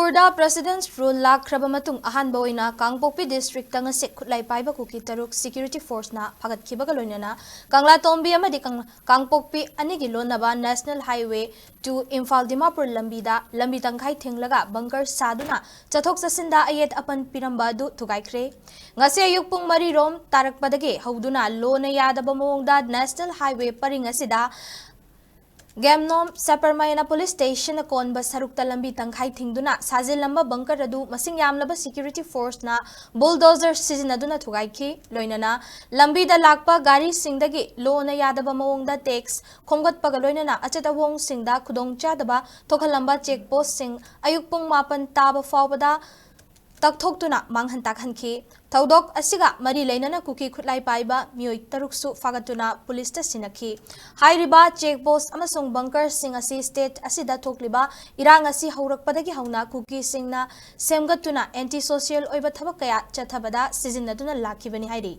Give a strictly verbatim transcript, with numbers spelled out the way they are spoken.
ꯃꯅꯤꯄꯨꯔꯗ President's Rule ꯂꯥꯛꯈ꯭ꯔꯕ ꯃꯇꯨꯡ ꯑꯍꯥꯟꯕ ꯑꯣꯏꯅ ꯀꯥꯡꯄꯣꯛꯄꯤ district ꯇ ꯉꯁꯤ ꯈꯨꯠꯂꯥꯏ ꯄꯥꯏꯕ ꯀꯨꯀꯤ ꯇꯔꯨꯛ security force ꯅ ꯐꯥꯒꯠꯈꯤꯕꯒ ꯂꯣꯏꯅꯅ ꯀꯪꯂꯥꯇꯣꯝꯕꯤ ꯑꯃꯗꯤ ꯀꯪ-, ꯀꯥꯡꯄꯣꯛꯄꯤ ꯑꯅꯤꯒꯤ ꯂꯣꯟꯅꯕ National Highway two Imphal Dimapur ꯂꯝꯕꯤꯗ ꯂꯝꯕꯤ ꯇꯪꯈꯥꯏ ꯊꯤꯡꯂꯒ bunker ꯁꯥꯗꯨꯅ ꯆꯠꯊꯣꯛ ꯆꯠꯁꯤꯟꯗ ꯑꯌꯦꯠ ꯑꯄꯟ ꯄꯤꯔꯝꯕ ꯑꯗꯨ ꯊꯨꯒꯥꯏꯈ꯭ꯔꯦ꯫ ꯉꯁꯤ ꯑꯌꯨꯛ ꯄꯨꯡ ꯃꯔꯤ ꯔꯣꯝ ꯇꯥꯔꯛꯄꯗꯒꯤ ꯍꯧꯗꯨꯅ ꯂꯣꯅ ꯌꯥꯗꯕ ꯃꯑꯣꯡꯗ National Highway ꯄꯔꯤꯡ ꯑꯁꯤꯗ ꯒꯦꯝꯅꯣꯝ ꯁꯄꯔꯃꯌꯅ police station ꯅ ꯀꯣꯟꯕ ꯁꯔꯨꯛꯇ ꯂꯝꯕꯤ ꯇꯪꯈꯥꯏ ꯊꯤꯡꯗꯨꯅ ꯁꯥꯖꯤꯜꯂꯝꯕ bunker ꯑꯗꯨ ꯃꯁꯤꯡ ꯌꯥꯝꯂꯕ security force ꯅ bulldozer ꯁꯤꯖꯤꯟꯅꯗꯨꯅ ꯊꯨꯒꯥꯏꯈꯤ꯫ ꯂꯣꯏꯅꯅ ꯂꯝꯕꯤꯗ ꯂꯥꯛꯄ ꯒꯥꯔꯤꯁꯤꯡꯗꯒꯤ ꯂꯣꯅ ꯌꯥꯗꯕ ꯃꯑꯣꯡꯗ tax ꯈꯣꯝꯒꯠꯄꯒ ꯂꯣꯏꯅꯅ ꯑꯆꯠ ꯑꯋꯣꯡꯁꯤꯡꯗ ꯈꯨꯗꯣꯡꯆꯥꯗꯕ ꯊꯣꯛꯍꯜꯂꯝꯕ check post ꯁꯤꯡ ꯑꯌꯨꯛ ꯄꯨꯡ ꯃꯥꯄꯟ ꯇꯥꯕ ꯐꯥꯎꯕꯗ ꯇꯛꯊꯣꯛꯇꯨꯅ ꯃꯥꯡꯍꯟ ꯇꯥꯛꯍꯟꯈꯤ꯫ ꯊꯧꯗꯣꯛ ꯑꯁꯤꯒ ꯃꯔꯤ ꯂꯩꯅꯅ ꯀꯨꯀꯤ ꯈꯨꯠꯂꯥꯏ ꯄꯥꯏꯕ ꯃꯤꯑꯣꯏ ꯇꯔꯨꯛꯁꯨ ꯐꯥꯒꯠꯇꯨꯅ police ꯇ ꯁꯤꯟꯅꯈꯤ꯫ ꯍꯥꯏꯔꯤꯕ check post ꯑꯃꯁꯨꯡ bunker ꯁꯤꯡ ꯑꯁꯤ state ꯑꯁꯤꯗ ꯊꯣꯛꯂꯤꯕ ꯏꯔꯥꯡ ꯑꯁꯤ ꯍꯧꯔꯛꯄꯗꯒꯤ ꯍꯧꯅ ꯀꯨꯀꯤꯁꯤꯡꯅ ꯁꯦꯝꯒꯠꯇꯨꯅ anti social ꯑꯣꯏꯕ ꯊꯕꯛ ꯀꯌꯥ ꯆꯠꯊꯕꯗ ꯁꯤꯖꯤꯟꯅꯗꯨꯅ ꯂꯥꯛꯈꯤꯕꯅꯤ ꯍꯥꯏꯔꯤ꯫